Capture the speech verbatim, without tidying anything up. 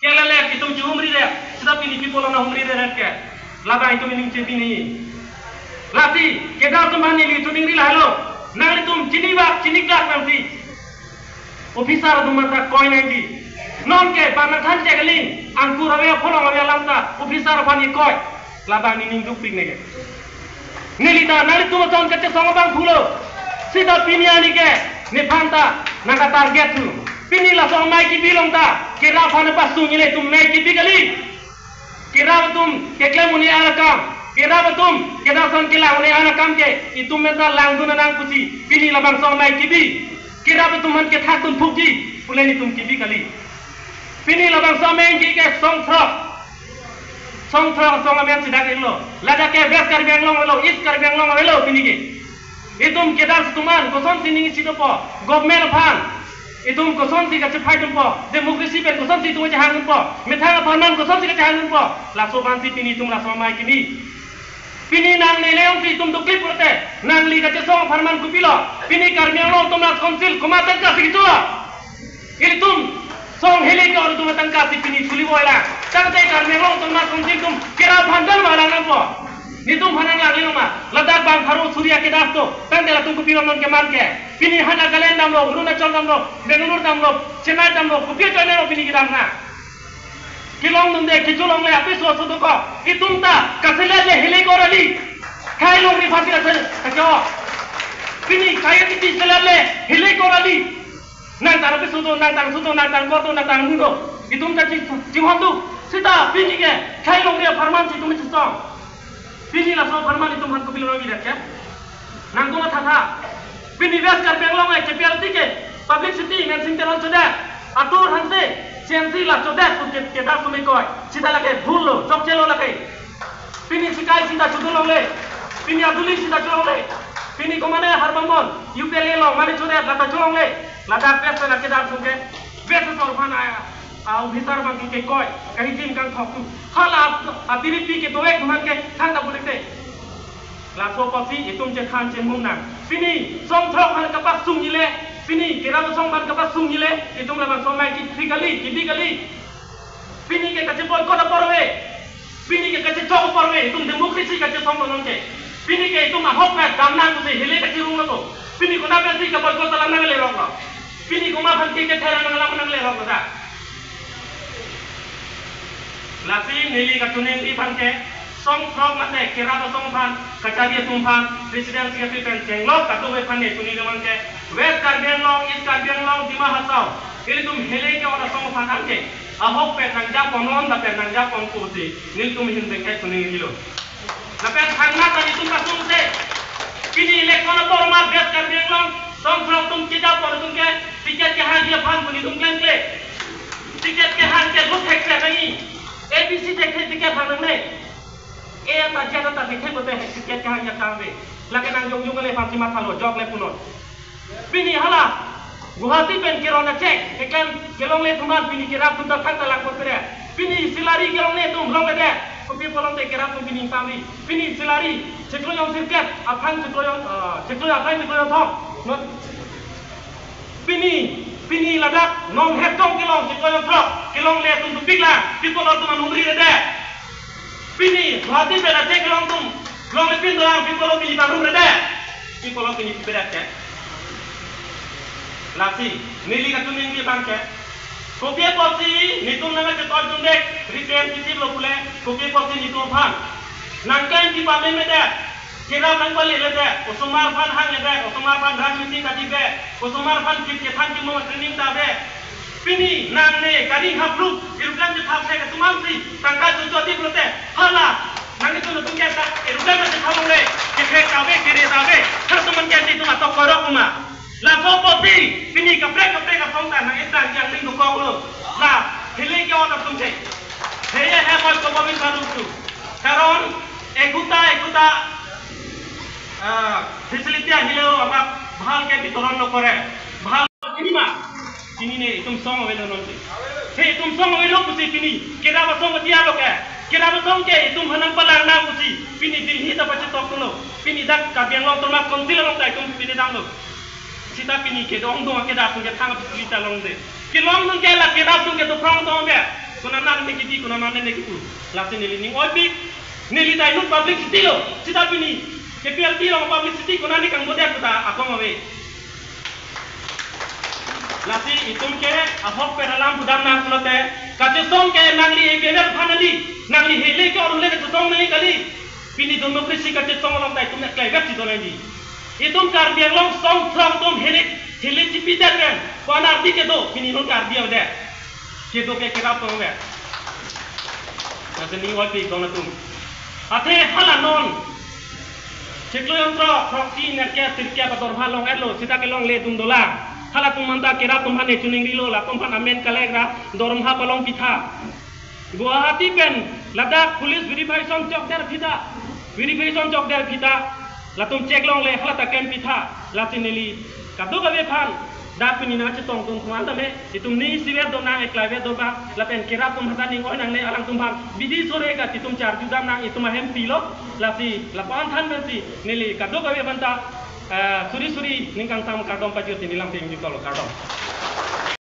Kelele itum chihumri re, seta pini people ana humri re ke. Labang itum ining chepi ni. Lasi, kedar atum aphan neli choningri lahelo. Nanglitum chinibak, chiniklak nangsi. Officer atum mata koi nangji. Non ke, bang nangthan che kali, angkur ave, pholong ave alam ta, officer aphan ni koi. Labang nening dukpik neke. Neli ta nanglitum ason kachesong abang pulo. Seta pini ani ke nephan ta nangka target thu. Pini laso amei kebi along ta kerap aphan pasung nile itum amei kebi kali. Kerap atum keklem un-e an akam, kerap atum kedar ason kelang un-e an akam ke itum menta langdun nang pusi pini labangso amei kebi. Kerap atum aphan kethak dun phukji pule netum kebi kali. Pini labangso amei ke ke song throk. Song throk song amen si dak-iklo. Ladak ke West Karbi Anglong avelo, East Karbi Anglong avelo pini ke. Itum kedar atum aphan kosonsi ning isi dopo, government aphan. Itum kosonsi kachephai dunpo, democracy pen kosonsi itum kachehang dunpo, methang apharman kosonsi kachehang dunpo. Laso aphansi pini itum laso amei kimi. Pini nangne le-ongsi itum dukli pulote, nangli kachesong apharman kopilo. Pini Karbi Anglong Autonomous Council komat tangka si kecho? Ilitum song hile ke-ot atum tangka si pini chuli boy la. Tangte Karbi Anglong Autonomous Council atum kerap aphan dal malang nangpo. Netum aphan nanglang lima. Ladak bang pharo suri akedas do. Tangte latum kopilo non keman ke. Pini Nagaland damlo, Arunachal damlo, Bangalore damlo, Chennai damlo, kopi ajoine lo pini kedam na. Kelong dunde, kecholongle, apiso aso dokok. Itum ta kaselet le hile ko rali. Khei longri aphansi ase, kacho. Pini khei titi selet le hile ko rali. Nangtang apiso do, nangtang aso do, nangtang kor do, nangtang amu do. Itum ta chi, chihon do. Seta pini ke khei longri apharman si itum chesong. Pini laso apharman itum aphan kopilo nangbidak ke? Nangtum mathatha. Pini West Karbi Anglong ai K P L T ke publicity Mensing Teron chodet. Atur Hanse, C N C la chodet pu ke, kedar atum koi. Seta lake bhul lo, chokche lo lake. Pini sikai seta chodun longle. Pini aduli seta chodun longle. Pini komane Harbamon, U P L A lo, mane chodet, lata chodun longle. Ladak bes na kedar atum ke. Bes na sorphan aya. A officer abang ke koi, kahijim kangthok tu. Hala a, a T D P ke doek atum aphan ke thangta pulikte. Laso apotsi itum chethan chemung nang. Pini song throk aphan kapasung nile, pini kerap asong aphan kapasung nile, itum labangso amei kebi kali, kebi kali. Pini ke kache boycott apor ave. Pini ke kachechok apor ave, itum democracy kachesong non ke. Pini ke itum ahokpet dam nang pusi hile kacherung nangpo. Pini konat pensi ka-boycott alam nanglerok lo. Pini komat aphan ke kethera nang alam nanglerok lo ta. Lasi neli kachoningri aphan ke, song throk mate kerap asong aphan, kachari atum aphan, president secretary pen chenglok kadokave aphan ne choningri aphan ke, West Karbi Anglong, East Karbi Anglong, Dima Hasao, ilitum hile ke-ot asong aphan anke ahokpet nangjapon non, lapen nangjapon pusi nelitum ahin pen ke choningrilo. Lapen thangnat ta itum kasungse. Pini election apor ma West Karbi Anglong song throk atum kejapon atum ke ticket kehangji aphan pu netum klemkle. Ticket kehang ke lut thekse nangji. A B C thekthe ticket hang nangne. A ta J ta thekthe pulote ticket kehang ya kang ve. Lake nang jongjong le aphansi mathalo, jok le punon. Pini hala Guwahati pen keron achek, keklem kelongle atum aphan pini kerap atum ta thangta langpon pere. Pini Silari kelongle atum longledet. Kopi pulote kerap atum pini tangri. Pini Silari, chiklo jon sirkep, aphan chiklo jon, ah, chiklo jon aphan chiklo jon thom. Not. Pini, pini ladak Nonghetong kelong chiklo jon throk, kelongle atum dopik la, people atum aphan humri redet. Pini Guwahati pen achek kelong atum, longle pin dolang, people pini bang rum redet. People pini pi bedet ke. Lasi, neli kachoningri abang ke. Kopi apotsi netum nangkachetoi tundek, representative lo pule, kopi apotsi netum aphan nangklem kepame medet, kerap nangpaledet, osomar aphan hangledet, osomar aphan rajniti kadidet, osomar aphan kip kethan kimo training dadet. Pini nangne kari haplup, aeroplane chethap se ketumam si, tangka chochoti pulote, hala, nangtum atum ke ta, aeroplane chethap longle, kekrek ta ave, kere ta ave, halatum aphan ke netum atok korok uma. Laso apotsi, pini kaprek kaprek asong ta nang-ejang jangning dokok lo. La, hile ke-ot atum ke. Heye he moi kobo min baru tu. Karon, ekota, ekota, ah, facility ahile o amak bhal ke bitoron nokore. Bhal pini ma. Pini ne itum song avelo non ke. He itum song avelo pusi pini. Kerap asong mati alo ke. Kerap asong ke itum aphan nangpalang nang pusi. Pini Delhi ta pachetok lo. Pini dak Karbi Anglong Autonomous Council along ta itum pini damlo. Seta pini kedong dong akedas atum ke thang aphi suli ta longde. Kelong nang ke la kerap atum ke do phrong tong be. Konat nang ne kidi, konat nang ne kipu. Lasi neli ning oipik. Neli ta inut publicity lo. Sita pini K P L T along publicity konat ne kangbodet ta akong ave. Lasi itum ke ahok pen alam pudam nang pulote, kachesong ke nangli A B V F aphan kali, nangli hele ke arum le kachesong nang kali. Pini democracy kachesong along ta itum eklai vet si do nangji. Itum Karbi Anglong song phrong atum hele, hele chipidet pen, ko-an ardi kedo, pini non Karbi avedet. Kedo ke kerap tong ave. Lasi ning oipik dong atum. Athe hala non chiklo yongtro, throksi, nerkep, sirkep adorma long-etlo, sita kelongle dun dolang. Halatum anta kerap atum aphan ne chuning rilo, latum aphan amen kalek ra dorma palong pitha. Guwahati pen ladak police verification chokder pitha. Verification chokder pitha. Latum check longle, hala ta klem pitha. Lasi neli kadokave aphan dak pini nangchetong atum aphan tame, itum ning isivet do nang, eklaivet do ba, lapen kerap atum aphan ta ning oi nangne, alangtum aphan bidi sore ka itum charju dam nang, itum ahem pilo. Lasi lapu-an than pensi neli kadokave aphan ta, eh, suri suri ning kangtang kardom pajirti, neli lamthe ingjutlo, kardom.